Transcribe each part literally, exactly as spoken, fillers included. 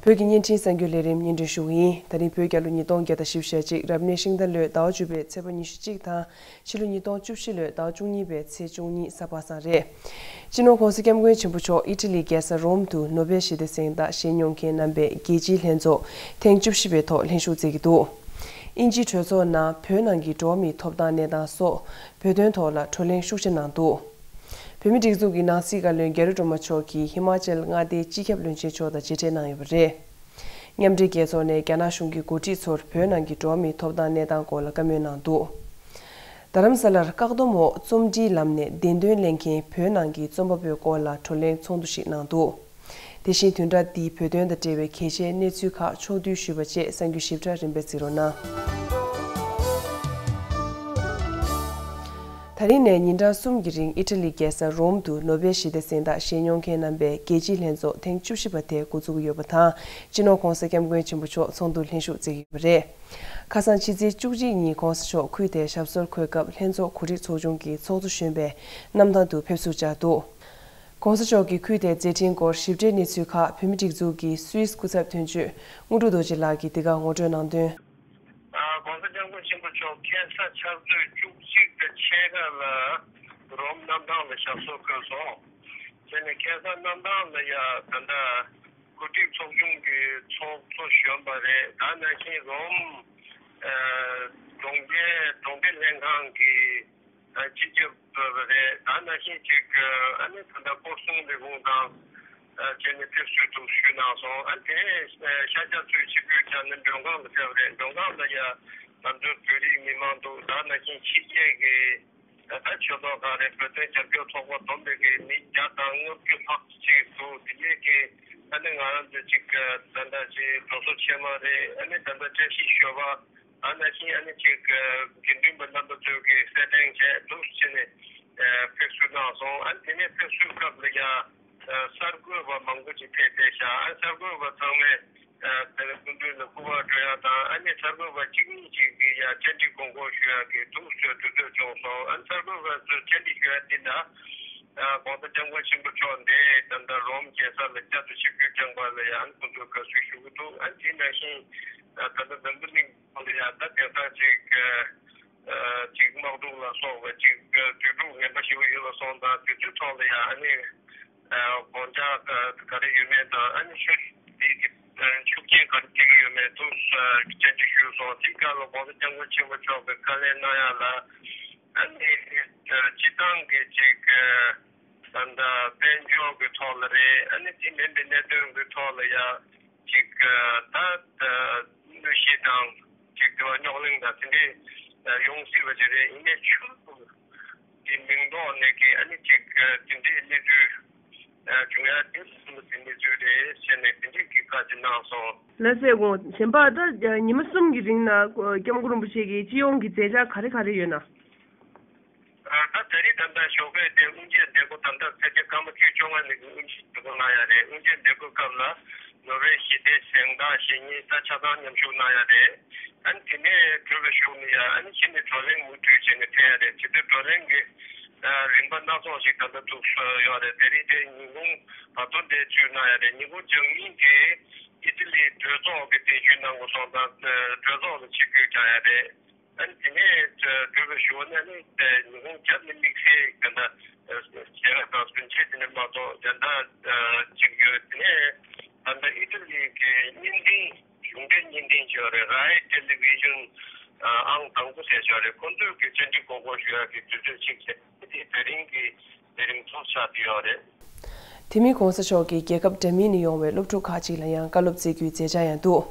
བོད་ཀྱི་བརྙན་འཕྲིན་གསར་འགྱུར་ལས་རིམ་སྙན་སྒྲོན་ཞུ་གི་ཡིན། ད་རིང་བོད་རྒྱལ་ལོ་ཉིས་སྟོང་བརྒྱ་དང་བཞི་བཅུ་ཞེ་གཅིག་རབ་གནས་ཤིང་རྟ་ལོའི་ཟླ་བ་བཅུ་པའི་ཚེས་པ་ཉི་ཤུ་གཅིག་དང་། ཕྱི་ལོ་ཉིས་སྟོང་བཅུ་བཞི་ལོའི་ཟླ་བ་བཅུ་གཉིས་པའི་ཚེས་བཅུ་གཉིས་གཟའ་པ་སངས་རེད། སྤྱི་ནོར་༸གོང་ས་༸སྐྱབས་མགོན་ཆེན་པོ་མཆོག་ཨི་ཊ་ལི་རྒྱལ་ས་རོམ་དུ་ནོ་བེལ་ཞི་བདེ་གཟེངས་རྟགས་བཞེས་མྱོང་མཁན་རྣམ་པའི་རྒྱལ་སྤྱིའི་ལྷན་ཚོགས་ཐེངས་བཅུ་བཞི་པའི་ཐོག་ལྷན་ཞུགས་མཛད་ཀྱི་འདུག་ཨིན་ཇིའི་གྲོས་ཚོགས་ནང་བོད་ནང་གི་འགྲོ་བ་མིའི་ཐོབ་ཐང་གནས་སྟངས་སོགས་བོད་དོན་ཐོག་ལ་བགྲོ་གླེང་ཤུགས་ཆེ་གནང་འདུག་བོད་མིའི་སྒྲིག་འཛུགས་ཀྱི་ནང་སྲིད་བཀའ་བློན་རྒྱ་རི་སྒྲོལ་མ་མཆོག་གིས་ཧི་མ་ཅལ་མངའ་སྡེའི་སྤྱི་ཁྱབ་བློན་ཆེན་མཆོག་དང་མཇལ་འཕྲད་གནང་ཡོད་པ་རེད། མཉམ་འབྲེལ་རྒྱལ་ཚོགས་ནས་རྒྱ་ནག་གཞུང་གི་འགོ་ཁྲིད་ཚོར་བོད་ནང་གི་འགྲོ་བ་མིའི་ཐོབ་ཐང་གནས་སྟངས་སྐོར་ལ་བཀའ་མོལ་གནང་འདུག་རྡ་རམ་ས་ལར་བཀག་སྡོམ་འོག་རྩོམ་འབྲིའི་ལམ་ནས་བདེན་དོན་གླེང་མཁན་བོད་ནང་གི་རྩོམ་པ་པོའི་སྐོར་ལ་བགྲོ་གླེང་ཚོགས་འདུ་ཞིག་གནང་འདུག་དེ་བཞིན་བདུན་ཕྲག་འདིའི་བོད་དོན་དང་འབྲེལ་བའི་གལ་ཆེའི་གནས་ཚུལ་ཁག་ཕྱོགས་བསྡུས་ཞུས་པ་བཅས་གསར་འགྱུར་ཞིབ་ཕྲ་རིམ་པས་གཟིགས་རོགས་གནང་། ད་རིང་ནས་ཉིན་གྲངས་གསུམ་གྱི་རིང་ཨི་ཊ་ལི་རྒྱལ་ས་རོམ་དུ་ནོ་བེལ་ཞི་བདེ་གཟེངས་རྟགས་བཞེས་མྱོང་མཁན་རྣམ་པའི་རྒྱལ་སྤྱིའི་ལྷན་ཚོགས་ཐེངས་བཅུ་བཞི་པ་དེ་འགོ་འཛུགས་ཀྱི་ཡོད་པ་དང་། སྤྱི་ནོར་༸གོང་ས་༸སྐྱབས་མགོན་ཆེན་པོ་མཆོག་ཚོགས་འདུར་ལྷན་ཞུགས་མཛད་ཀྱི་ཡོད་པ་རེད། ཁ་སང་ཕྱི་ཚེས་བཅུ་གཅིག་ཉིན་༸གོང་ས་མཆོག་ཁུལ་དེར་ཞབས་སོར་འཁོད་སྐབས་ལྷན་ཚོགས་གོ་སྒྲིག་ཚོགས་ཆུང་གི་ཚོགས་གཙོ་གཞོན་པའི་གནམ་ཐང་དུ་ཕེབས་བསུ་བཅར་འདུག ༸གོང་ས་མཆོག་གི་ཁུལ་དེར་མཛད་འཕྲིན་སྐོར་ཞིབ་ཕྲའི་གནས་ཚུལ་ཁག་བོད་མིའི་སྒྲིག་འཛུགས་ཀྱི་སུད་སི་སྐུ་ཚབ་དོན་གཅོད་དངོས་གྲུབ་རྡོ་རྗེ་ལགས་ཀྱིས་འདི་གར་ངོ་སྤྲོད་གནང་དོན། ༸གོང་ས་༸སྐྱབས་མགོན་ཆེན་པོ་མཆོག་ཁ་སང་ཕྱག་ཚོད་བཅུ་གཅིག་དང་ཕྱེད་ཀ་ལ་རོམ་གནམ་ཐང་ལ་ཞབས་སོར་འཁོད་སོང་། དེ་ནས་ཁ་སང་གནམ་ཐང་ལ་ཡ་ད་ལྟ་གོ་སྒྲིག་ཚོགས་ཆུང་གི་ཚོགས་གཙོ་གཞོན་པ་རེད། ད་ནང་བཞིན་རོམ་ཨ་གྲོང་ཁྱེར་གྲོང་སྡེ་ལྷན་ཁང་གི་ཨ་སྤྱི་ཁྱབ་རེད། ད་ནང་བཞིན་ཅིག་ཨ་ནི་ད་ལྟ་སྐོར་སྲུང་ལས་ཁུངས་དང་ཨ་བྱས་ནས་ཕེབས་བསུ་འདུག་ཞུས་གནང་སོང་། ཨ་དེ་ནས་ཤར་རྒྱག་ཚོས་ཆིབས་བསྒྱུར་བྱས་ནས་མགྲོན་ཁང་ལ་ཕེབས་རེད། མགྲོན་ཁང་ལ་ཡ་ང་ཚོའི་བོད་རིགས་མི་མང་འདུག་ད་ནང་བཞིན་ཕྱི་རྒྱལ་གྱི་ད་ཆོས་ཚོགས་ཁག་རེད། བོད་དོན་རྒྱབ་སྐྱོར་ཚོགས་པ་བསྡོམས་པའི་གི་མི་བརྒྱ་དང་ལྔ་བཅུ་ལྷག་ཅིག་འདུག་དེ་ནས་གི་ཨ་ནི་ང་རང་ཚོ་ཅིག་ད་ལྟ་ཅིག་གྲོས་ཚོགས་ཆེན་མོ་རེད། ཨ་ནི་ད་ལྟ་བཀྲ་ཤིས་ཞོལ་པ་ཨ་ནང་བཞིན་ཨ་ནི་ཅིག་དགེ་འདུན་པ་རྣམ་པ་ཚོས་གི་གསེར་ཕྲེང་བྱས་འདུག་ཟེར་ནས་ཕེབས་བསུ་གནང་སོང་། ཨ་ནི་དེ་ནས་ཕེབས་བསུའི་སྐབས་ལ་ཡ་གསར་འགོད་པ་མང་པོ་ཅིག་ཕེབས་བསྡད་ཤག་ཨ་གསར་འགོད་པ་ཚང་མས་དེ་ནས་སྐུ་མདུན་ལ་སྐུ་པར་སྤྲོད་ཡ་དང་། ཨ་ནི་གསར་འགོད་པ་གཅིག་གཉིས་ཅིག་གིས་ཡ་བཅར་འདྲི་དགོངས་སྐོར་ཞུ་ཡ་གི་འདུག་ཟེར་དུས་ཚོད་བྱུང་སོང་། ཨ་ནི་གསར་འགོད་པ་ཚོས་བཅར་འདྲི་ཞུ་ཡ་འདི་ལ་༸གོང་ས་༸སྐྱབས་མགོན་ཆེན་པོ་མཆོག་འདི་ད་ལྟ་རོམ་རྒྱལ་ས་ལ་བསྐྱར་དུ་ཆིབས་བསྒྱུར་བསྐྱངས་པ་ལ་ཡང་ཁོང་ཚོས་དགའ་བསུ་ཞུ་གི་འདུག་ཨ་དེ་ནང་བཞིན་ད་ལྟ་འཛམ་བུ་གླིང་ཐོག་ལ་ཡང་ད་དེང་སང་ཅིག་ཅིག་དམག་འཁྲུག་ལ་སོགས་པ་ཅིག་དུས་འཁྲུག་ངན་པ་ཞེ་པོ་ཡོད་པ་སོང་ཙང་དེ་ཚོའི་ཐོག་ལ་ཡང་ཨ་ནི་དགོངས་འཆར་ག་རེ་ཡོད་མེད་དང་ཨ་ནི་ཤུགས་དེ་ཤུགས་རྐྱེན་ག་རེ་ཐེབས་ཀྱི་ཡོད་མེད་དུ་བཅར་འདྲི་ཞུས་སོང་། དེའི་སྐབས་ལ་༸གོང་ས་༸སྐྱབས་མགོན་ཆེན་པོ་མཆོག་གིས་བཀའ་ལན་གནང་ཡ་ལ་ཨ་ནི་སྤྱི་བཏང་གི་ཅིག་ད་ལྟ་དཔལ་འབྱོར་གྱི་ཐོག་ལ་རེད། ཨ་ནི་དེ་མིན་པའི་གནད་དོན་གྱི་ཐོག་ལ་ཡ་ཅིག་ད་གནོད་གཞི་དང་ཅིག་དེ་བ་རྙོག་གླེང་དང་དེ་འདྲས་ཡོང་སྲིད་པ་ཅིག་རེད། ཡིན་ནའི་ཆུ་དེ་མིང་ཐོག་ནས་ཀྱི་ཨ་ནི་ཅིག་དེ་འདྲས་གནས་ཚུལ་བྱུང་ཡ་དེ་གསུམ་དེ་གནས་ཚུལ་རེད་ཟེར་ནས་དེ་འདྲས་ཀྱི་བཀའ་ཅིག་གནང་སོང་། ལགས་སོ། གཞན་པ་ད་ཉི་མ་གསུམ་གྱི་རིང་ན་སྐྱབས་མགོན་རིན་པོ་ཆེ་གིས་སྤྱི་ཡོངས་ཀྱི་མཛད་འཆར་ག་རེ་ག་རེ་ཡོད་ན། ད་ད་རེས་ད་ལྟ་ཞོགས་པའི་དེ་དབུ་འབྱེད་མཛད་སྒོ་ད་ལྟ་ཕལ་ཆེར་སྐར་མ་བཅུ་བཅོ་ལྔ་ནས་དབུ་འབྱེད་མཛད་སྒོ་གནང་ཡ་རེད། དབུ་འབྱེད་མཛད་སྒོའི་སྐབས་ལ་ནོ་བེལ་ཞི་བདེའི་གཟེངས་རྟགས་བཞེས་མཁན་ད་ཆ་ཚང་མཉམ་ཞུགས་གནང་ཡ་རེད། ཨ་ནི་དེ་ནས་གྲོལ་བའི་གཞུག་ནས་ཡ་ཨ་ནི་གཞི་ནས་བགྲོ་གླེང་མུ་མཐུད་བྱས་ནས་ཕེབས་ཡ་རེད། དེ་དུས་བགྲོ་གླེང་གི་རིམ་པ་སྣ་ཚོགས་ཤིག་ད་ལྟ་འདུག་ཡོད་རེད། དེ་རིང་དེ་ཉིན་གུང་བར་དོ་འདིར་བཅུག་གནང་ཡ་རེད། ཉིན་གུང་བཅུ་གཉིས་དེ་ཨི་ཏི་ལི་གྲོས་ཚོགས་ཀྱི་གདན་ཞུ་གནང་དགོས་སོང་ཙང་གྲོས་ཚོགས་ལ་ཆིབས་བསྒྱུར་བྱ་ཡ་རེད། ཨ་ནི་དེ་ནས་གྲོས་པའི་ཞུ་བ་ནི་ཨ་ནི་ཉིན་གུང་རྒྱབ་ནས་དམིགས་བསལ་ག་འདྲ་བྱེད་ར་དང་སུན་ཆད་དེ་ནས་མ་གཏོགས་གཞན་དག་གཅིག་ཡོད། དེ་ནས་ད་ལྟ་ཨི་ཏི་ལི་གི་བརྙན་འཕྲིན་གཞུང་འབྲེལ་བརྙན་འཕྲིན་བྱས་རེད། རའི་ཊེ་ལི་ཝི་ཤན་ཨང་དང་པོ་ཟེར་བྱས་རེད། ཁོ་ཚོས་ཀྱི་བཅར་འདྲི་དགོངས་སྐོར་ཞུ་ཡག་གི་དུས་ཚོད་གཅིག་བྱས་དེ་དེ་རིང་གི་ལས་རིམ་ཚོགས་ཆགས་བསྡད་ཡོད་རེད། དེ་མིན་༸གོང་ས་མཆོག་གིས་རྒྱལ་ཁབ་འདྲ་མིན་ནས་ཡོང་བའི་སློབ་ཕྲུག་ཁག་ཅིག་ལ་ཡང་བཀའ་སློབ་སྩལ་རྒྱུའི་མཛད་འཆར་ཡང་འདུག་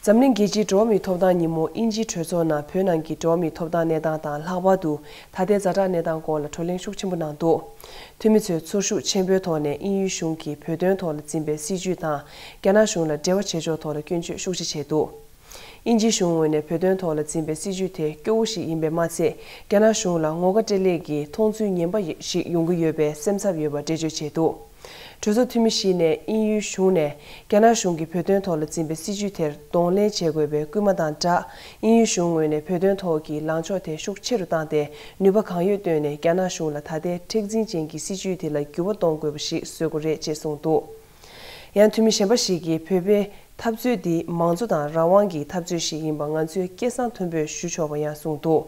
འཛམ་གླིང་རྒྱལ་སྤྱིའི་འགྲོ་བ་མིའི་ཐོབ་ཐང་ཉིན་མོ་དབྱིན་ཇིའི་གྲོས་ཚོགས་ནང་བོད་ནང་གི་འགྲོ་བ་མིའི་ཐོབ་ཐང་གནས་སྟངས་དང་། ལྷག་པར་དུ་ད་ལྟའི་ཛ་དྲག་གནས་སྟངས་སྐོར་ལ་བགྲོ་གླེང་ཤུགས་ཆེན་པོ་གནང་འདུག་འཐུས་མི་ཚོས་ཚོར་ཤུགས་ཆེན་པོའི་ཐོག་ནས་དབྱིན་ཡུལ་གཞུང་གིས་བོད་དོན་ཐོག་ལ་འཛིན་པའི་སྲིད་བྱུས་དང་། རྒྱ་ནག་གཞུང་ལ་འབྲེལ་བ་བྱེད་ཕྱོགས་ཐོག་ལ་སྐྱོན་བརྗོད་ཤུགས་ཆེ་བྱས་འདུག་དབྱིན་ཇིའི་གཞུང་ངོས་ནས་བོད་དོན་ཐོག་ལ་འཛིན་པའི་སྲིད་བྱུས་དེ་སྐྱོ་བོ་ཞིག་ཡིན་པས་མ་ཚད། རྒྱ་ནག་གཞུང་ལ་ངོ་དགའ་སྤྲེལ་ལད་ཀྱི་མཐོང་ཚུལ་ངན་པ་ཞིག་ཡོང་གི་ཡོད་པའི་སེམས་འཚབ་ཡོད་པ་འགྲེལ་བརྗོད་བྱས་འདུག་གྲོས་ཚོགས་འཐུས་མི་ཞིག་ནས་དབྱིན་ཡུལ་གཞུང་ནས་རྒྱ་ནག་གཞུང་གིས་བོད་དོན་ཐོག་ལ་འཛིན་པའི་སྲིད་བྱུས་དེར་གདོང་ལེན་བྱེད་དགོས་པའི་སྐུལ་མ་དང་སྦྲགས། དབྱིན་ཡུལ་གཞུང་ངོས་ནས་བོད་དོན་ཐོག་གི་ལངས་ཕྱོགས་དེ་ཤུགས་ཆེ་རུ་བཏང་སྟེ། ནུས་པ་གང་ཡོད་བཏོན་ནས་རྒྱ་ནག་གཞུང་ལ་ད་ལྟའི་མཁྲེགས་འཛིན་ཅན་གྱི་སྲིད་བྱུས་དེ་ལ་འགྱུར་བ་གཏོང་དགོས་པ་ཞིག་བཟོ་དགོས་རེད་ཅེས་གསུངས་འདུག་ཡང་འཐུས་མི་གཞན་པ་ཞིག་གིས་བོད་པའི་འཐབ་རྩོད་འདི་མང་གཙོ་དང་རང་དབང་གི་འཐབ་རྩོད་ཞིག་ཡིན་པ་ང་ཚོས་སྐད་གསང་མཐོན་པོས་ཞུ་ཆོག་པ་ཡང་གསུངས་འདུག་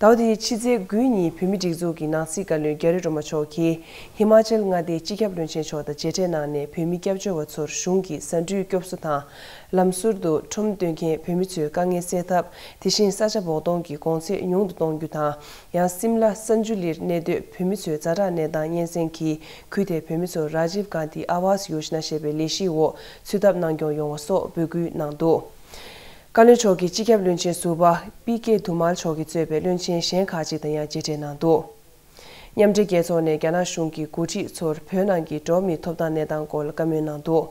ཟླ་བ་འདིའི་ཕྱི་ཚེས་དགུ་ཉིན་བོད་མིའི་སྒྲིག་འཛུགས་ཀྱི་ནང་སྲིད་བཀའ་བློན་རྒྱ་རི་སྒྲོལ་མ་མཆོག་གིས་ཧི་མ་ཅལ་མངའ་སྡེའི་སྤྱི་ཁྱབ་བློན་ཆེན་མཆོག་དང་མཇལ་འཕྲད་གནང་ནས། བོད་མི་སྐྱབས་བཅོལ་བ་ཚོར་གཞུང་གིས་ཟ་འབྲུའི་སྐྱོབ་གསོ་དང་། ལམ་ཟུར་དུ་ཁྲོམ་སྟོན་མཁན་བོད་མི་ཚོའི་དཀའ་ངལ་སེལ་ཐབས། དེ་བཞིན་ས་ཆ་བོགས་གཏོང་གི་གོང་ཚད་ཉུང་དུ་གཏོང་རྒྱུ་དང་། ཡང་སིམ་ལ་སན་ཇུ་ལིར་གནས་སྡོད་བོད་མི་ཚོའི་ཛ་དྲག་གནས་སྟངས་སྙན་སེང་གིས་ཁུལ་དེའི་བོད་མི་ཚོར་རཱ་ཇིབ་གྷན་དྷི་ཨ་ཝཱས་ཡོ་ཇི་ན་ཞེས་པའི་ལས་གཞིའི་འོག་ཚུད་ཐབས་གནང་སྐྱོང་ཡོང་བ་སོགས་འབོད་སྐུལ་གནང་འདུག་བཀའ་བློན་མཆོག་གིས་སྤྱི་ཁྱབ་བློན་ཆེན་ཟུར་པ་པི་ཀེ་དྷུ་མལ་མཆོག་གིས་གཙོས་པའི་བློན་ཆེན་གཞན་ཁག་ཅིག་དང་ཡང་མཇལ་འཕྲད་གནང་འདུག་མཉམ་འབྲེལ་རྒྱལ་ཚོགས་ནས་རྒྱ་ནག་གཞུང་གི་འགོ་ཁྲིད་ཚོར་བོད་ནང་གི་འགྲོ་བ་མིའི་ཐོབ་ཐང་གནས་སྟངས་སྐོར་ལ་བཀའ་མོལ་གནང་འདུག་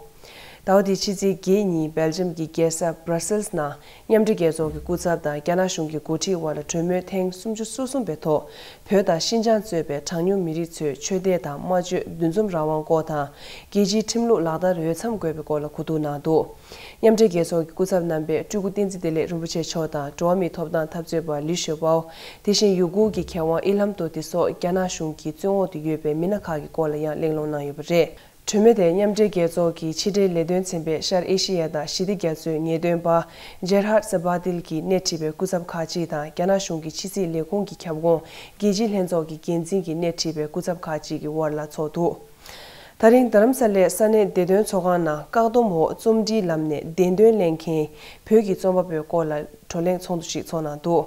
ཟླ་བ་འདིའི་ཕྱི་ཚེས་བརྒྱད་ཉིན་སྦེལ་ཇམ་གྱི་རྒྱལ་ས་Brussels་ནང་མཉམ་འབྲེལ་རྒྱལ་ཚོགས་ཀྱི་སྐུ་ཚབ་དང་རྒྱ་ནག་གཞུང་གི་འགོ་ཁྲིད་དབར་ལ་གྲོས་མོལ་ཐེངས་སུམ་ཅུ་སོ་གསུམ་པའི་ཐོག་བོད་དང་ཤིན་ཅང་གཙོས་པའི་གྲངས་ཉུང་མི་རིགས་ཚོའི་ཆོས་དད་དང་སྨྲ་བརྗོད་འདུ་འཛོམས་རང་དབང་སྐོར་དང་། རྒྱལ་སྤྱིའི་ཁྲིམས་ལུགས་ལག་བསྟར་འོས་འཚམ་དགོས་པའི་སྐོར་ལ་གོ་བསྡུར་གནང་འདུག་མཉམ་འབྲེལ་རྒྱལ་ཚོགས་ཀྱི་སྐུ་ཚབ་རྣམ་པས་སྤྲུལ་སྐུ་བསྟན་འཛིན་བདེ་ལེགས་རིན་པོ་ཆེ་མཆོག་དང་འགྲོ་བ་མིའི་ཐོབ་ཐང་འཐབ་རྩོད་པ་ལི་ཞོ་པའོ། དེ་བཞིན་ཡུ་གུར་གྱི་མཁས་དབང་ཨི་ལྷམ་ཏོ་ཏི་སོགས་རྒྱ་ནག་གཞུང་གི་བཙོན་འོག་ཏུ་ཡོད་པའི་མི་སྣ་ཁག་གི་སྐོར་ལ་ཡང་གླེང་སློང་གནང་ཡོད་པ་རེད། གྲོས་མོལ་དེ་མཉམ་འབྲེལ་རྒྱལ་ཚོགས་ཀྱི་ཕྱི་འབྲེལ་ལས་དོན་ཚན་པའི་ཤར་ཨེ་ཤི་ཡ་དང་ཞི་བདེ་རྒྱ་མཚོའི་ངེས་སྟོན་པ་ཇེར་ཧར་སེ་བྷ་ཏིལ་གྱིས་སྣེ་ཁྲིད་པའི་སྐུ་ཚབ་ཁག་ཅིག་དང་། རྒྱ་ནག་གཞུང་གི་ཕྱི་སྲིད་ལས་ཁུངས་ཀྱི་ཁྱབ་ཁོངས་རྒྱལ་སྤྱིའི་ལྷན་ཚོགས་ཀྱི་འགན་འཛིན་གྱིས་སྣེ་ཁྲིད་པའི་སྐུ་ཚབ་ཁག་ཅིག་གི་དབར་ལ་ཚོགས་འདུ། ད་རིང་རྡ་རམ་ས་ལའི་ས་གནས་བདེ་དོན་ཚོགས་ཁང་ནང་བཀག་སྡོམ་འོག་རྩོམ་འབྲིའི་ལམ་ནས་བདེན་དོན་གླེང་མཁན་བོད་ཀྱི་རྩོམ་པ་པོའི་སྐོར་ལ་བགྲོ་གླེང་ཚོགས་འདུ་ཞིག་ཚོགས་གནང་འདུག་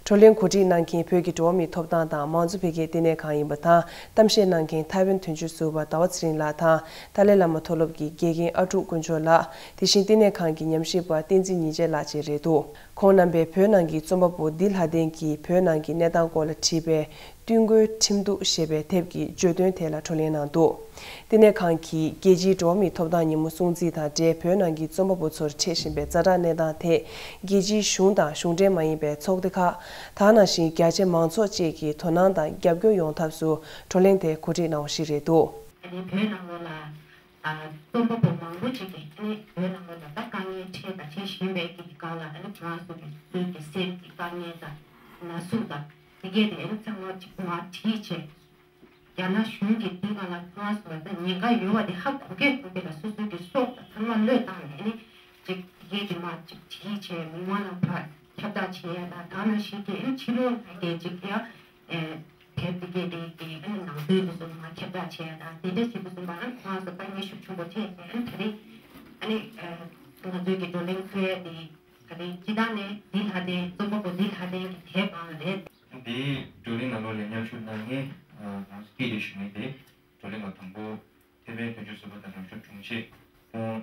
བགྲོ་གླེང་གོ་སྒྲིག་གནང་མཁན་བོད་ཀྱི་འགྲོ་བ་མིའི་ཐོབ་ཐང་དང་མང་གཙོ་འཕེལ་རྒྱས་ལྟེ་གནས་ཁང་ཡིན་པ་དང་། གཏམ་བཤད་གནང་མཁན་ཐའེ་ཝན་དོན་གཅོད་ཟུར་པ་ཟླ་བ་ཚེ་རིང་ལགས་དང་། ཏཱ་ལའི་བླ་མ་མཐོ་སློབ་ཀྱི་དགེ་རྒན་ཨ་ཀྲུག་དཀོན་མཆོག་ལགས། དེ་བཞིན་ལྟེ་གནས་ཁང་གི་ཉམས་ཞིབ་པ་བསྟན་འཛིན་ཉི་བྱེད་ལགས་བཅས་རེད་འདུག་ཁོང་རྣམ་པས་བོད་ནང་གི་རྩོམ་པ་པོ་འདི་ལྷ་ལྡན་གྱིས་བོད་ནང་གི་གནས་སྟངས་སྐོར་ལ་བྲིས་པའི། སྟོན་མགོའི་ཁྲིམས་གཏུག་ཞེས་པའི་དེབ་ཀྱི་བརྗོད་དོན་ཐད་ལ་བགྲོ་གླེང་གནང་འདུག་ལྟེ་གནས་ཁང་གིས་རྒྱལ་སྤྱིའི་འགྲོ་བ་མིའི་ཐོབ་ཐང་ཉིན་མོ་སྲུང་བརྩི་དང་འབྲེལ་བོད་ནང་གི་རྩོམ་པ་པོ་ཚོར་འཕྲད་བཞིན་པའི་ཛ་དྲག་གནས་སྟངས་ཐད། རྒྱལ་སྤྱིའི་གཞུང་དང་གཞུང་འབྲེལ་མ་ཡིན་པའི་ཚོགས་སྡེ་ཁག་ད་ག་ནང་བཞིན་རྒྱ་ཆེ་མང་ཚོགས་བཅས་ཀྱིས་དོ་སྣང་དང་རྒྱབ་སྐྱོར་ཡོང་ཐབས་སུ་བགྲོ་གླེང་དེ་གོ་སྒྲིག་གནང་བ་ཞིག་རེད་འདུག་ཨ་ནི་བོད་ནང་ལོགས་ལ་ཨ་རྩོམ་པ་པོ་མང་པོ་ཅིག་གིས་ཨ་ནི་བོད་ནང་ལོགས་ལ་ད་དཀའ་ངལ་འཕྲད་དང་འཕྲད་བཞིན་པའི་གི་སྒང་ལ་ཨ་ནི་ང་ཚོ་གི་སེམས་ཀྱི་དཀའ་ངལ་དང་ན་ཟུག་དང་། དེ་གས་དེ་ཨ་ནི་ཚང་མ་གཅིག་མར་བྲིས་བྱས། རྒྱ་ནག་གཞུང་གིས་དེ་སྒང་ལ་ཁོ་རང་ཚོ་ལ་ད་ཉེན་ཁ་ཡོད་པ་དེ་ཧ་གོ་གས་གོ་གས་ལ་སོ་སོ་གི་སྲོག་དང་ཚང་མ་བློས་བཏང་ནས་ཨ་ནི་ཅིག་དེ་གས་དེ་མར་ཅིག་བྲིས་བྱས་མི་མང་ལ་ཕར་ཁྱབ་བསྒྲགས་བྱས་ཡ་དང་། ད་ནང་བཞིན་གྱི་ཨ་ནི་ཕྱི་ལོགས་ལ་གས་ཅིག་ཡ་དེབ་དེ་གས་དེ་གི་ཨ་ནི་ནང་དོན་དེ་ཚོ་མར་ཁྱབ་བསྒྲགས་བྱས་ཡ་དང་། དེ་འདྲ་བྱེད་དུས་ཙམ་པ་ཨ་ནི་ཁོ་རང་ཚོ་དཀའ་ངལ་ཤུགས་ཆེན་པོ་འཕྲད་བྱས་ཨ་ནི་ད་རིང་ཨ་ནི་ང་ཚོའི་གི་བགྲོ་གླེང་ཚོགས་ཡ་དེ། ད་རེས་སྤྱི་བཏང་ནས་འདི་ལྷ་ལྡན་རྩོམ་པ་པོ་འདི་ལྷ་ལྡན་གྱི་དེབ་གང་རེད། འདིའི་བགྲོ་གླེང་ནང་ལོགས་ལ་མཉམ་ཞུགས་གནང་མཁན་ང་ཚོ་སྐད་ཆ་ཞུ་མཁན་དེ་བགྲོ་གླེང་པ་དང་པོ་ཐེ་ཝན་དོན་གཅོད་ཟུར་པ་དང་རང་སྐྱོང་དྲུང་ཆེ་ཁོང་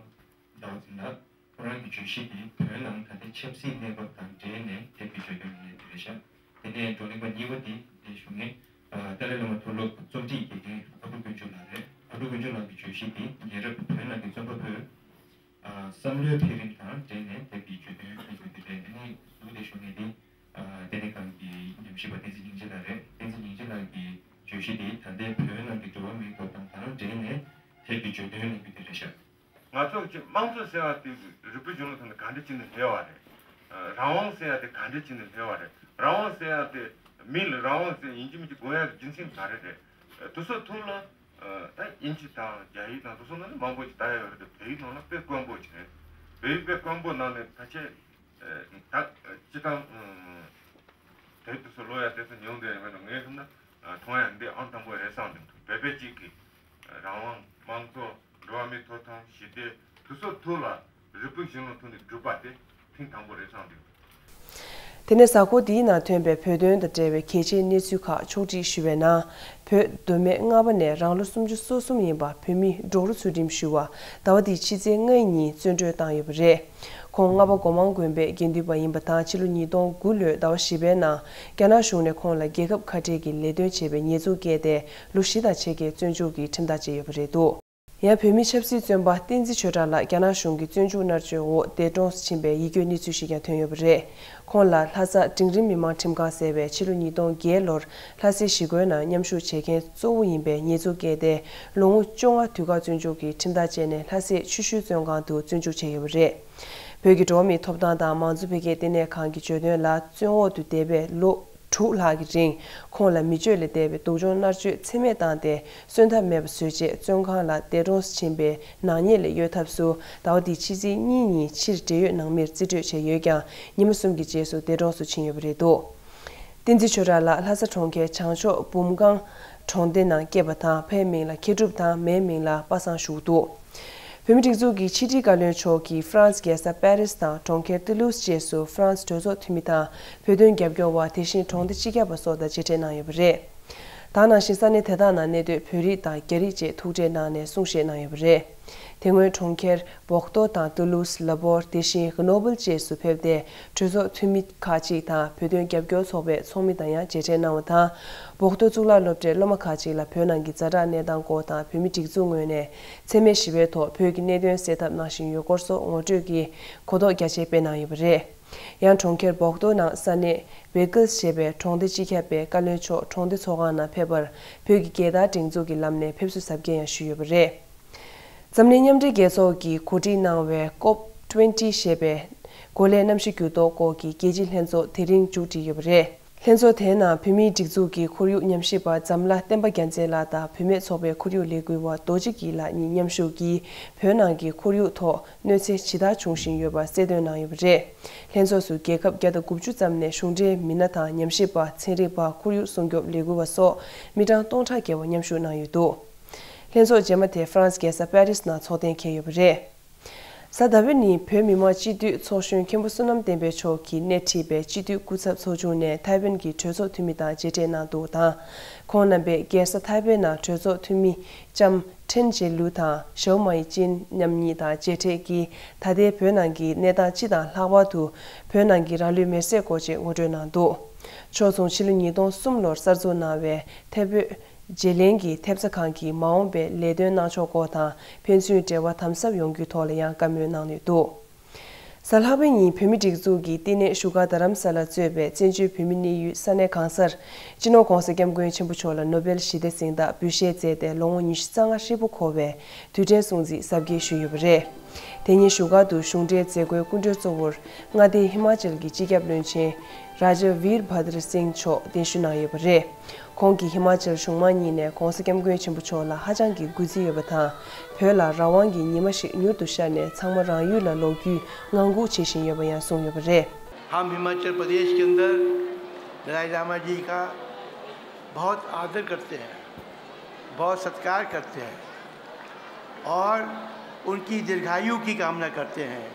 ཟླ་བ་འཛིན་ལགས། ཁོ་རང་གི་བརྗོད་གཞི་དེ་བོད་ནང་ད་ལྟའི་ཆབ་སྲིད་གནས་བབ་དང་འབྲེལ་ནས་དེབ་ཀྱི་བརྗོད་དོན་ལ་ཡོད་དེ་རེད་ཤག་དེ་ནས་བགྲོ་གླེང་པ་གཉིས་པ་དེ་འདིར་ཞུགས་མཁན་ཏཱ་ལའི་བླ་མ་མཐོ་སློབ་རྩོམ་སྒྲིག་དགེ་རྒན་ཨ་ཀྲུག་དཀོན་མཆོག་ལགས་རེད། ཨ་ཀྲུག་དཀོན་མཆོག་ལགས་ཀྱི་བརྗོད་གཞི་དེ་རྒྱལ་རབས་བོད་ནང་གི་རྩོམ་པ་པོའི། ཨ། བསམ་བློའི་འཕེལ་རིམ་དང་འབྲེལ་ནས་དེབ་ཀྱི་བརྗོད་དོན་ཕུལ་རྒྱུ་དེ་རེད། དེ་ནས་ཟུར་དེ་ཞུ་མཁན་དེ། ཨ། ལྟེ་གནས་ཁང་གི་ཉམས་ཞིབ་པ་བསྟན་འཛིན་སྙིང་རྗེ་ལགས་རེད། བསྟན་འཛིན་སྙིང་རྗེ་ལགས་ཀྱི་བརྗོད་གཞི་དེ་ད་ལྟའི་བོད་ནང་གི་འགྲོ་བ་མིའི་ཐོབ་ཐང་དང་འབྲེལ་ནས་དེབ་ཀྱི་བརྗོད་དོན་གནང་རྒྱུ་དེ་རེད་ཤག་ང་ཚོ་གི་དམངས་གཙོ་ཟེར་བ་དེ་རིག་པའི་གཞུང་ལུགས་ཐོག་ནས་ག་འདྲ་བྱས་ནས་སླེབས་པ་རེད། རང་དབང་ཟེར་བ་དེ་ག་འདྲ་བྱས་ནས་སླེབས་པ་རེད། རང་དབང་ཟེར་བ་དེ་མི་ལ་རང་དབང་ཟེར་ཡིན་གཅིག་མིན་གཅིག་དགོས་ཡ་གི་རྒྱུ་མཚན་ག་རེ་རེད། དེ་ཚོ་ཐོག་ལ། ད་དབྱིན་ཇི་དང་རྒྱ་ཡིག་དང་དེ་ཚོ་ནང་ནས་མང་པོ་ཞིག་ལྟ་ཡ་ཡོད་རེད་དེ། བོད་ཡིག་ནང་ལ་དཔེ་དཀོན་པོ་ཞིག་རེད། བོད་ཡིག་དཔེ་དཀོན་པོ་ནང་ནས་ད་ཆ་ད་སྤྱི་བཏང་དེབ་དེ་ཚོ་ཀློག་ཡ་དེ་ཚོ་ཉུང་དེ་ཡིན་ན་ངས་བསམ་ན་མཐོང་ཡ་འདི་ཨང་དང་པོ་རེད་བསམ་གྱི་འདུག་བོད་པའི་གཅིག་གི་རང་དབང་། དམངས་གཙོ། འགྲོ་བ་མིའི་ཐོབ་ཐང་། ཞི་བདེ། དེ་ཚོ་ཐོག་ལ་རིག་པའི་གཞུང་ལུགས་ཐོག་ནས་བསྒྲུབས་པ་དེ་ཐེངས་དང་པོ་རེད་བསམ་གྱི་འདུག་དེ་ནས་གཟའ་འཁོར་འདིའི་ནང་ཐོན་པའི་བོད་དོན་དང་འབྲེལ་བའི་གལ་ཆེའི་གནས་ཚུལ་ཁག་ཕྱོགས་སྒྲིག་ཞུ་བའི་ནང་། བོད་མདོ་སྨད་རྔ་བ་ནས་རང་ལོ་སུམ་ཅུ་སོ་གསུམ་ཡིན་པ་བོད་མི་ཌོག་རུ་ཚུལ་ཁྲིམས་ཞུ་བ་ཟླ་བ་འདིའི་ཕྱི་ཚེས་ལྔ་ཉིན་བཙོན་གྲོལ་བཏང་ཡོད་པ་རེད། ཁོང་རྔ་བ་སྒོ་མང་དགོན་པའི་དགེ་འདུན་པ་ཡིན་པ་དང་། ཕྱི་ལོ་ཉིས་སྟོང་དགུ་ལོའི་ཟླ་བ་བཞི་པའི་ནང་རྒྱ་ནག་གཞུང་ནས་ཁོང་ལ་རྒྱལ་ཁབ་ཁ་བྲལ་གྱི་ལས་དོན་བྱས་པའི་ཉེས་འཛུགས་བཀལ་ཏེ་ལོ་བཞི་དང་ཕྱེད་ཀའི་བཙོན་འཇུག་གི་ཁྲིམས་ཐག་བཅད་ཡོད་པ་རེད་འདུག་ཡང་བོད་མི་ཆབ་སྲིད་བཙོན་པ་བསྟན་འཛིན་ཆོས་གྲགས་ལགས་རྒྱ་ནག་གཞུང་གི་བཙོན་འཇུག་མནར་གཅོད་འོག་འདས་གྲོངས་སུ་ཕྱིན་པའི་ཡིད་སྐྱོའི་གནས་ཚུལ་ཞིག་ཀྱང་ཐོན་ཡོད་པ་རེད། ཁོང་ལ་ལྷ་ས་འབྲིང་རིམ་མི་དམངས་ཁྲིམས་ཁང་ཟེར་བས་ཕྱི་ལོ་ཉིས་སྟོང་བརྒྱད་ལོར་ལྷ་སའི་གཞིས་མགོན་ནང་མཉམ་ཞུགས་བྱེད་མཁན་གཙོ་བོ་ཡིན་པའི་ཉེས་འཛུགས་བཀལ་ཏེ་ལོ་ངོ་བཅོ་ལྔ་དུས་བཀག་བཙོན་འཇུག་གི་ཁྲིམས་ཐག་བཅད་ནས་ལྷ་སའི་ཆུ་ཤུལ་བཙོན་ཁང་དུ་བཙོན་འཇུག་བྱས་ཡོད་པ་རེད། བོད་ཀྱི་འགྲོ་བ་མིའི་ཐོབ་ཐང་དང་མང་གཙོ་འཕེལ་རྒྱས་ལྟེ་གནས་ཁང་གི་བརྗོད་དོན་ལ་བཙོན་འོག་ཏུ་འདས་པའི་ལོ་ དྲུག་ལྷག་གི་རིང་ཁོང་ལ་མི་སྤྱོད་ལས་འདས་པའི་སྡུག་སྦྱོང་མནར་གཅོད་ཚད་མེད་བཏང་སྟེ་གསོན་ཐབས་མེད་པ་བཟོས་རྗེས་བཙོན་ཁང་ལ་འདས་གྲོངས་སུ་ཕྱིན་པའི་ནག་ཉེས་ལས་གཡོལ་ཐབས་སུ་ཟླ་བ་འདིའི་ཕྱི་ཚེས་གཉིས་ཉིན་ཕྱིར་བགྲེས་ཡོལ་གནང་མིར་རྩིས་སྤྲོད་བྱས་ཡོད་ཀྱང་ཉི་མ་གསུམ་གྱི་རྗེས་སུ་འདས་གྲོངས་སུ་ཕྱིན་ཡོད་པ་རེད་འདུག་བསྟན་འཛིན་ཆོས་གྲགས་ལགས་ལྷ་ས་གྲོང་ཁྱེར་བྱང་ཕྱོགས་འབུམ་སྒང་གྲོང་སྡེ་ནང་སྐྱེས་པ་དང་ཕའི་མིང་ལ་མཁས་གྲུབ་དང་མའི་མིང་ལ་པ་སངས་ཞུ་གི་འདུག་བོད་མིའི་སྒྲིག་འཛུགས་ཀྱི་ཕྱི་དྲིལ་བཀའ་བློན་མཆོག་གིས་ཧྥ་རན་སི་རྒྱལ་ས་པེ་རིས་དང་གྲོང་ཁྱེར་ཏུ་ལུ་སི་བཅས་སུ་ཧྥ་རན་སི་གྲོས་ཚོགས་འཐུས་མི་དང་བོད་དོན་རྒྱབ་སྐྱོར་བ། དེ་བཞིན་གྲོང་སྡེ་སྤྱི་ཁྱབ་པ་སོགས་དང་མཇལ་འཕྲད་གནང་ཡོད་པ་རེད། ད་ག་ནང་བཞིན་ས་གནས་དེ་དག་ནང་གནས་སྡོད་བོད་རིགས་དང་རྒྱ་རིགས་བཅས་ཐུག་འཕྲད་གནང་ནས་གསུང་བཤད་གནང་ཡོད་པ་རེད། དེ་སྔོན་གྲོང་ཁྱེར་བོག་ཏོ་དང་ཏུ་ལུ་སི། ལ་བོར། དེ་བཞིན་གྷི་ནོ་བལ་བཅས་སུ་ཕེབས་ཏེ་གྲོས་ཚོགས་འཐུས་མི་ཁག་ཅིག་དང་བོད་དོན་རྒྱབ་སྐྱོར་ཚོགས་པའི་ཚོགས་མི་དང་ཡང་མཇལ་འཕྲད་གནང་བ་དང་། བོག་ཏོ་གཙུག་ལག་སློབ་གྲྭའི་སློབ་མ་ཁག་ཅིག་ལ་བོད་ནང་གི་ཛ་དྲག་གནས་སྟངས་སྐོར་དང་བོད་མིའི་སྒྲིག་འཛུགས་ངོས་ནས་འཚེ་མེད་ཞི་བའི་ཐོག་བོད་ཀྱི་གནད་དོན་སེལ་ཐབས་གནང་བཞིན་ཡོད་སྐོར་སོགས་ངོ་སྤྲོད་ཀྱི་གོ་རྟོགས་རྒྱ་ཆེ་སྤེལ་གནང་ཡོད་པ་རེད། ཡང་གྲོང་ཁྱེར་བོག་ཏོ་ནང་ས་གནས་བེ་ཀིལ་ཞེས་པའི་གྲོང་སྡེ་སྤྱི་ཁྱབ་པས་བཀའ་བློན་མཆོག་གྲོང་སྡེ་ཚོགས་ཁང་ནང་ཕེབས་པར་བོད་ཀྱི་རྒྱལ་དར་སྒྲེང་འཛུགས་ཀྱི་ལམ་ནས་ཕེབས་བསུ་གཟབ་རྒྱས་ཡང་ཞུས་ཡོད་པ་རེད། འཛམ་གླིང་མཉམ་འབྲེལ་རྒྱལ་ཚོགས་ཀྱིས་གོ་སྒྲིག་གནང་བའི་ཀོབ་ཊུ་ཝེན་ཊི་ཞེས་པའི་གོ་ལའི་གནམ་གཤིས་འགྱུར་ལྡོག་སྐོར་གྱི་རྒྱལ་སྤྱིའི་ལྷན་ཚོགས་དེ་རིང་མཇུག་སྒྲིལ་ཡོད་པ་རེད། ལྷན་ཚོགས་དེའི་ནང་བོད་མིའི་སྒྲིག་འཛུགས་ཀྱི་ཁོར་ཡུག་ཉམས་ཞིབ་པ་འཛམ་ལྷ་བསྟན་པ་རྒྱལ་མཚན་ལགས་དང་བུད་མེད་ཚོགས་པའི་ཁོར་ཡུག་ལས་འགུལ་བ་རྡོ་རྗེ་སྐྱིད་ལགས་གཉིས་མཉམ་ཞུགས་ཀྱིས་བོད་ནང་གི་ཁོར་ཡུག་ཐོག་གནོད་འཚེ་ཇི་ལྟར་འབྱུང་བཞིན་ཡོད་པ་གསལ་སྟོན་གནང་ཡོད་པ་རེད། ལྷན་ཚོགས་སུ་རྒྱལ་ཁབ་བརྒྱ་དང་དགུ་བཅུ་ཙམ་ནས་གཞུང་འབྲེལ་མི་སྣ་དང་ཉམས་ཞིབ་པ། ཚན་རིག་པ། ཁོར་ཡུག་སྲུང་སྐྱོབ་ལས་འགུལ་བ་སོགས་མི་གྲངས་སྟོང་ཕྲག་བརྒལ་བ་མཉམ་ཞུགས་གནང་ཡོད་འདུག་ལྷན་ཚོགས་རྗེས་མ་དེ་ཧྥ་རན་སི་རྒྱལ་ས་པེ་རིས་ནང་ཚོགས་གཏན་འཁེལ་ཡོད་པ་རེད། གཟའ་ཟླ་བའི་ཉིན་བོད་མི་མང་སྤྱི་འཐུས་ཚོགས་གཞོན་མཁན་པོ་བསོད་ནམས་བསྟན་འཕེལ་མཆོག་གིས་སྣེ་ཁྲིད་པའི་སྤྱི་འཐུས་སྐུ་ཚབ་ཚོགས་ཆུང་ནས་ཐའེ་ཝན་གྱི་གྲོས་ཚོགས་འཐུས་མི་དང་མཇལ་འཕྲད་གནང་འདུག་དང་། ཁོང་རྣམ་པས་རྒྱལ་ས་ཐའེ་པེ་ནང་གྲོས་ཚོགས་འཐུས་མི་ལྕམ་ཁྲེན་ཅེ་ལུའུ་དང་ཞའོ་མའི་ཅིན་རྣམ་གཉིས་དང་མཇལ་འཕྲད་ཀྱིས་ད་ལྟའི་བོད་ནང་གི་གནས་སྟངས་སྤྱི་དང་ལྷག་པར་དུ་བོད་ནང་གི་རང་ལུས་མེར་སྲེག་སྐོར་བཅས་ངོ་སྤྲོད་གནང་འདུག་ཕྱོགས་མཚུངས་ཕྱི་ལོ་ཉིས་སྟོང་གསུམ་ལོར་གསར་འཛུགས་གནང་བའི་ཐའེ་བོད་བརྗེ་ལེན་གྱི་ཐེབས་རྩ་ཁང་གིས་མ་འོངས་པའི་ལས་དོན་གནང་ཕྱོགས་སྐོར་དང་ཕན་ཚུན་འབྲེལ་བ་དམ་ཟབ་ཡོང་རྒྱུའི་ཐོག་ལ་ཡང་བཀའ་མོལ་གནང་ནུས་འདུག་གཟའ་ལྷག་པའི་ཉིན་བོད་མིའི་སྒྲིག་འཛུགས་ཀྱི་བསྟི་གནས་བཞུགས་སྒར་རྡ་རམ་ས་ལ་གཙོས་པའི་བཙན་བྱོལ་བོད་མི་གནས་ཡུལ་ས་གནས་གང་སར་སྤྱི་ནོར་༧གོང་ས་༧སྐྱབས་མགོན་ཆེན་པོ་མཆོག་ལ་ནོ་བེལ་ཞི་བདེ་གཟེངས་རྟགས་འབུལ་བཞེས་མཛད་དེ་ལོ་ངོ་ཉི་ཤུ་རྩ་ལྔ་ཧྲིལ་པོ་འཁོར་བའི་དུས་དྲན་སྲུང་བརྩི་གཟབ་རྒྱས་ཞུས་ཡོད་པ་རེད། དེ་ཉིན་བཞུགས་སྒར་དུ་གཞུང་འབྲེལ་མཛད་སྒོའི་སྐུ་མགྲོན་གཙོ་བོར་མངའ་སྡེ་ཧི་མ་ཅལ་གྱི་སྤྱི་ཁྱབ་བློན་ཆེན་རཱ་ཇ་ཝིར་བྷ་དར་སིང་མཆོག་གདན་ཞུ་གནང་ཡོད་པ་རེད། ཁོང་གིས་ཧི་མ་ཅལ་གཞུང་མང་གཉིས་ནས་༧གོང་ས་༧སྐྱབས་མགོན་ཆེན་པོ་མཆོག་ལ་ཧ་ཅང་གི་གུས་བརྩི་ཡོད་པ་དང་། བོད་ལ་རང་དབང་གི་ཉི་མ་ཞིག་མྱུར་དུ་ཤར་ནས་ཚང་མ་རང་ཡུལ་ལ་ལོག་རྒྱུའི་ངང་སྒུག་བྱེད་བཞིན་ཡོད་པ་ཡང་གསུངས་ཡོད་པ་རེད། हम हिमाचल प्रदेश के अंदर दलाई लामा जी का बहुत आदर करते हैं, बहुत सत्कार करते हैं और उनकी दीर्घायु की कामना करते हैं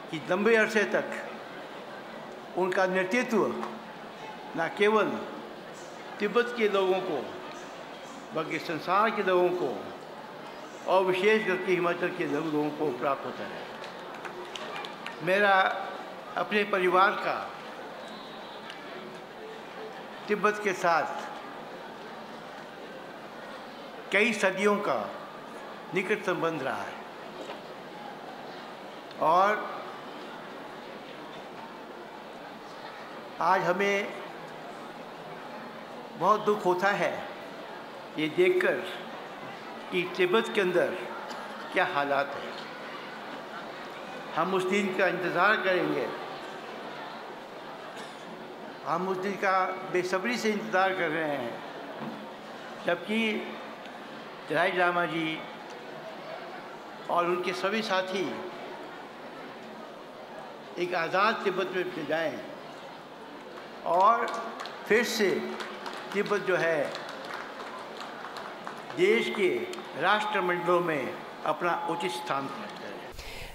कि लंबे अरसे तक उनका नेतृत्व न केवल तिब्बत के लोगों को, बल्कि संसार के लोगों को और विशेष करके हिमाचल के लोगों को प्राप्त होता है। मेरा अपने परिवार का तिब्बत के साथ कई सदियों का निकट संबंध रहा है और आज हमें बहुत दुख होता है ये देखकर कि तिब्बत के अंदर क्या हालात है। हम उस दिन का इंतज़ार करेंगे, हम उस दिन का बेसब्री से इंतज़ार कर रहे हैं, जबकि दलाई लामा जी और उनके सभी साथी एक आज़ाद तिब्बत में जाएं और फिर से तिब्बत जो है देश के राष्ट्रमंडलों में अपना उचित स्थान प्राप्त करें।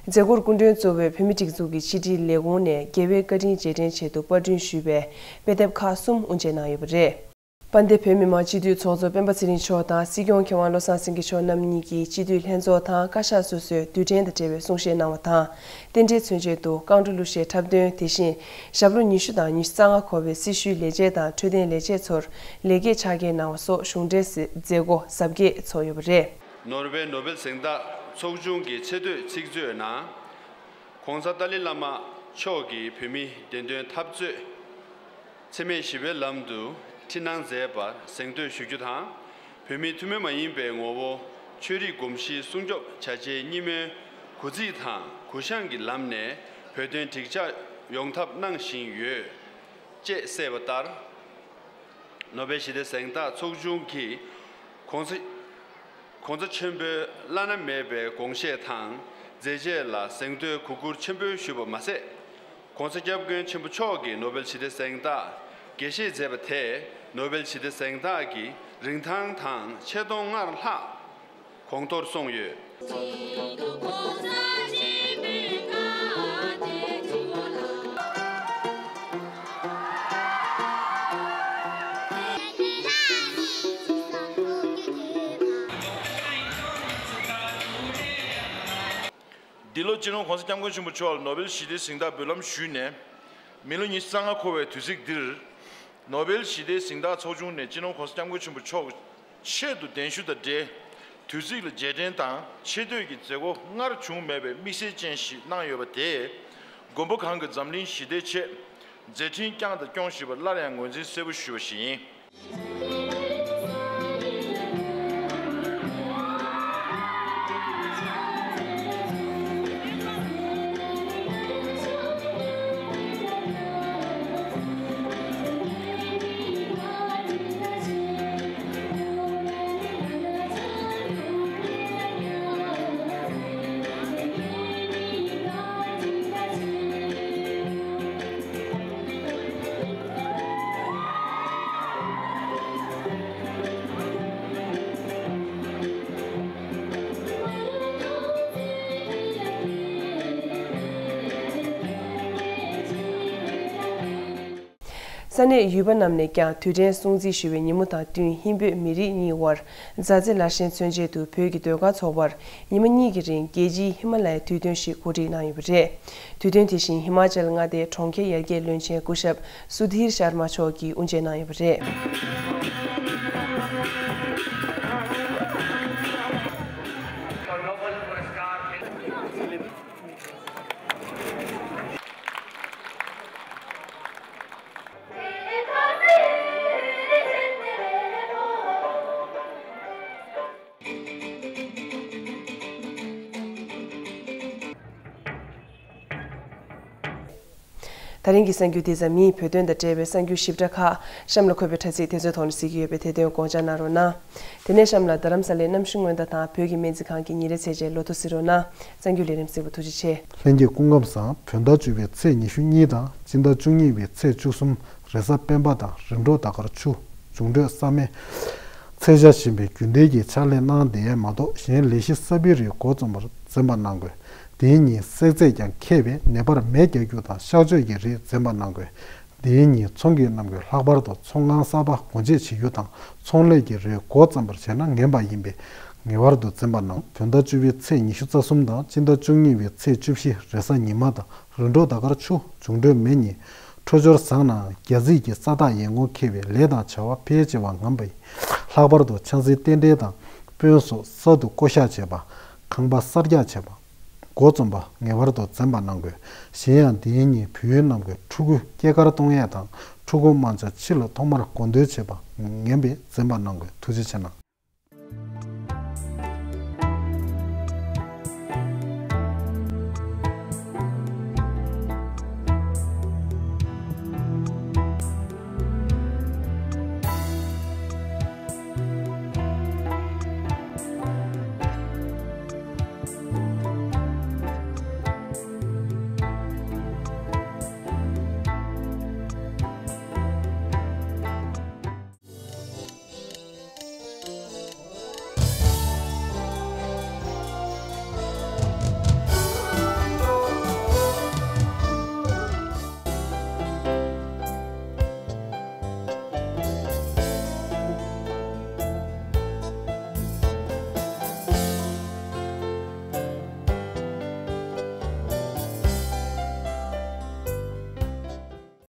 མཛད་སྒོར་སྐུ་མགྲོན་གཙོ་བོས་བོད་མིའི་སྒྲིག་འཛུགས་ཀྱི་ཕྱི་དྲིལ་ལས་ཁུངས་ནས་རྒྱལ་བའི་བཀའ་དྲིན་རྗེས་དྲན་ཆེད་དུ་པར་སྐྲུན་ཞུས་པའི་དཔེ་དེབ་ཁག་གསུམ་དབུ་འབྱེད་གནང་ཡོད་པ་རེད། དཔལ་ལྡན་བོད་མི་མང་སྤྱི་འཐུས་ཚོགས་གཙོ་སྤེན་པ་ཚེ་རིང་མཆོག་དང་སྲིད་སྐྱོང་མཁས་དབང་བློ་བཟང་སེང་གེ་མཆོག་རྣམ་གཉིས་ཀྱིས་སྤྱི་འཐུས་ལྷན་ཚོགས་དང་བཀའ་ཤག་སོ་སོའི་དུས་དྲན་དང་འབྲེལ་བའི་གསུང་བཤད་གནང་བ་དང་། རྟེན་འབྲེལ་མཚོན་ཆེད་དུ་རྐང་བྲོ་གླུ་གཞས་འཁྲབ་སྟོན། དེ་བཞིན་ཞབས་ལོ་ཉི་ཤུ་དང་ཉི་ཤུ་རྩ་ལྔ་འཁོར་བའི་སྲི་ཞུའི་ལས་བྱེད་དང་འཕྲོད་བསྟེན་ལས་བྱེད་ཚོར་ལེགས་སྐྱེས་ཕྱག་འཁྱེར་གནང་བ་སོགས་གཞུང་འབྲེལ་མཛད་སྒོ་གཟབ་རྒྱས་ཚོགས་ཡོད་པ་རེད། ནོར་ཝེ་ནོ་བེལ་གཟེངས་རྟགས་ཚོགས་ཆུང་གི་ཆེས་མཐོའི་ཚིག་མཛོད་ནང་། ༸གོང་ས་ཏཱ་ལའི་བླ་མ་མཆོག་གིས་བོད་མིའི་བདེན་དོན་འཐབ་རྩོད་འཚེ་མེད་ཞི་བའི་ལམ་དུ་ཁྲིད་གནང་མཛད་པར་གཟེངས་བསྟོད་ཞུ་རྒྱུ་དང་། བོད་མིའི་ཐུན་མོང་མ་ཡིན་པའི་ངོ་བོ་ཆོས་རིག་གོམས་གཤིས་སྲུང་སྐྱོབ་བྱ་ཆེད་སྙིང་མོས་གུས་བརྩི་དང་གུས་ཞབས་ཀྱི་ལམ་ནས་བོད་དོན་འགྲིག་འཇགས་ཡོང་ཐབས་གནང་བཞིན་ཡོད། ཅེས་གསལ་བ་ལྟར། ནོ་བེལ་ཞི་བདེ་གཟེངས་རྟགས་ཚོགས་ཆུང་གིས་༸གོང་ས་༸གོང་ས་ཆེན་པོའི་བླ་ན་མེད་པའི་དགོངས་བཞེད་དང་མཛད་རྗེས་ལ་གཟེངས་བསྟོད་གུས་བཀུར་ཆེན་པོ་ཞུས་པ་མ་ཟད། ༸གོང་ས་༸སྐྱབས་མགོན་ཆེན་པོ་མཆོག་གིས་ནོ་བེལ་ཞི་བདེ་གཟེངས་རྟགས་དགྱེས་བཞེས་མཛད་པ་དེས་ནོ་བེལ་ཞི་བདེ་གཟེངས་རྟགས་ཀྱི་རིན་ཐང་དང་ཆེ་མཐོང་སྔར་ལྷག་གོང་མཐོར་སོང་ཡོད། འདི་ལོ་སྤྱི་ནོར་༸གོང་ས་༸སྐྱབས་མགོན་ཆེན་པོ་མཆོག་ལ་ནོ་བེལ་ཞི་བདེའི་གཟེངས་རྟགས་འབུལ་ལམ་ཞུས་ནས་མི་ལོ་ཉི་ཤུ་རྩ་ལྔ་འཁོར་བའི་དུས་ཚིགས་འདིར། ནོ་བེལ་ཞི་བདེའི་གཟེངས་རྟགས་ཚོགས་ཆུང་ནས་སྤྱི་ནོར་༸གོང་ས་༸སྐྱབས་མགོན་ཆེན་པོ་མཆོག་ཆེད་དུ་གདན་ཞུ་དང་འབྲེལ། དུས་ཚིགས་ལ་རྗེས་དྲན་དང་ཆེ་བསྟོད་ཀྱི་མཛད་སྒོ་སྔར་བྱུང་མེད་པའི་དམིགས་བསལ་ཅན་ཞིག་གནང་ཡོད་པ་དེས། མགོན་པོ་གང་གི་འཛམ་གླིང་ཞི་བདེའི་ཆེད་མཛད་འཕྲིན་བསྐྱངས་དང་སྐྱོང་བཞིན་པ་སླར་ཡང་ངོས་འཛིན་གསལ་པོ་ཞུས་པ་ཞིག་ཡིན། ས་གནས་ཡུལ་པ་རྣམས་ནས་ཀྱང་དུས་དྲན་སྲུང་བརྩི་ཞུ་བའི་ཉིན་མོ་དང་བསྟུན་ཧིན་བོད་མི་རིགས་གཉིས་དབར་མཛའ་བརྩེ་སླར་བཞེངས་མཚོན་ཆེད་དུ་བོད་ཀྱི་ཟློས་གར་ཚོགས་པར་ཉི་མ་གཉིས་ཀྱི་རིང་རྒྱལ་སྤྱིའི་ཧི་མ་ལ་ཡའི་དུས་སྟོན་ཞིག་གོ་སྒྲིག་གནང་ཡོད་པ་རེད། དུས་སྟོན་དེ་བཞིན་ཧི་མ་ཅལ་མངའ་སྡེའི་གྲོང་ཁྱེར་ཡར་རྒྱས་བློན་ཆེན་སྐུ་ཞབས་སུ་དྷིར་ཤར་མ་མཆོག་གིས་དབུ་འབྱེད་གནང་ཡོད་པ་རེད། ད་རིང་གི་གསར་འགྱུར་འདི་ཙམ་ཡིན། བོད་དོན་དང་འབྲེལ་བའི་གསར་འགྱུར་ཞིབ་ཕྲ་ཁག་གཤམ་ལ་འཁོད་པའི་དྲ་ཚིགས་དེ་ཚོའི་ཐོག་ནས་གཟིགས་ཀྱི་ཡོད་པས་དེ་དོན་དགོངས་འཇགས་གནང་རོགས་གནང་། དེ་ནས་གཤམ་ལ་རྡ་རམ་ས་ལའི་གནམ་གཤིས་སྔོན་བརྡ་དང་བོད་ཀྱི་སྨན་རྩིས་ཁང་གི་ཉིན་རེའི་ཚེས་བཅད་ལོ་ཐོ་གཟིགས་རོགས་གནང་། གསར་འགྱུར་ལས་རིམ་གཟིགས་པར་ཐུགས་རྗེ་ཆེ། ལྷན་རྒྱས་སྐུ་ཁམས་བཟང་། བོད་ཟླ་བཅུ་པའི་ཚེས་ཉི་ཤུ་གཉིས་དང་སྤྱི་ཟླ་བཅུ་གཉིས་པའི་ཚེས་བཅུ་གསུམ། རེས་གཟའ་སྤེན་པ་དང་རིམ་གྲོ་ཟླ་སྐར་ཆུ། འབྱུང་འཕྲོད་ས་སྨེ། ཚེས་ཆ་བཞིན་པའི་རྒྱུན་ལྡན་གྱི་ཕྱག་ལས་གནང་བསྡད་ཡས་མ་གཏོགས་གཞན་ལས་གཞི་གསར་པའི་རིགས་འགོ་རྩོམ་པར་འཛེམ་པ་གནང་དགོས། དེའི་ཉིན་བསྲེག་རྫས་ཀྱང་མཁས་པས་ནད་པར་མེ་རྒྱག་རྒྱུ་དང་གཤག་བཅོས་ཀྱི་རིགས་འཛེམ་པ་གནང་དགོས། དེའི་ཉིན་ཚོང་གི་རྣམ་ཀུན་ལྷག་པར་དུ་ཚོང་ཁང་གསར་པ་སྒོ་འབྱེད་བྱེད་རྒྱུ་དང་ཚོང་ལས་ཀྱི་རིགས་འགོ་རྩོམ་པར་བྱས་ན་ངན་པ་ཡིན་པས་ངེས་པར་དུ་འཛེམ་པ་གནང་། བོད་ཟླ་བཅུ་པའི་ཚེས་ཉི་ཤུ་རྩ་གསུམ་དང་སྤྱི་ཟླ་བཅུ་གཉིས་པའི་ཚེས་བཅུ་བཞི་རེས་གཟའ་ཉི་མ་དང་རིམ་གྲོ་ཟླ་སྐར་ཆུ། འབྱུང་འཕྲོད་མེ་གཉིས། འཕྲོད་སྦྱོར་བཟང་ནའང་རྒྱ་རྩིས་ཀྱི་ས་རྟགས་ཡན་གོང་ཁེ་བའི་ལས་དང་བྱ་བ་ཕལ་ཆེ་བ་ངན་པ་ཡིན། ལྷག་པར་དུ་ཆང་སའི་རྟེན་འབྲེལ་དང་དཔོན་སོགས་གསར་དུ་བསྐོ་གཞག་བྱས་པ། ཁང་པ་གསར་རྒྱག་བྱས་པ། འགོ་རྩོམ་པ་ངེས་པར་དུ་འཛེམ་པ་གནང་དགོས། གཞན་ཡང་འདིའི་ཉིན་བོད་ཡུལ་རྣམས་ཀྱི་ཕྲུ་གུ་སྐྱེས་སྐར་གཏོང་ཡས་དང་ཕྲུ་གུ་དམར་འབྱར་ཕྱི་ལ་ཐོག་མར་གོ་འདོན་བྱེད་པ་ངན་པས་འཛེམ་པ་གནང་དགོས། ཐུགས་རྗེ་ཆེ་གནང་།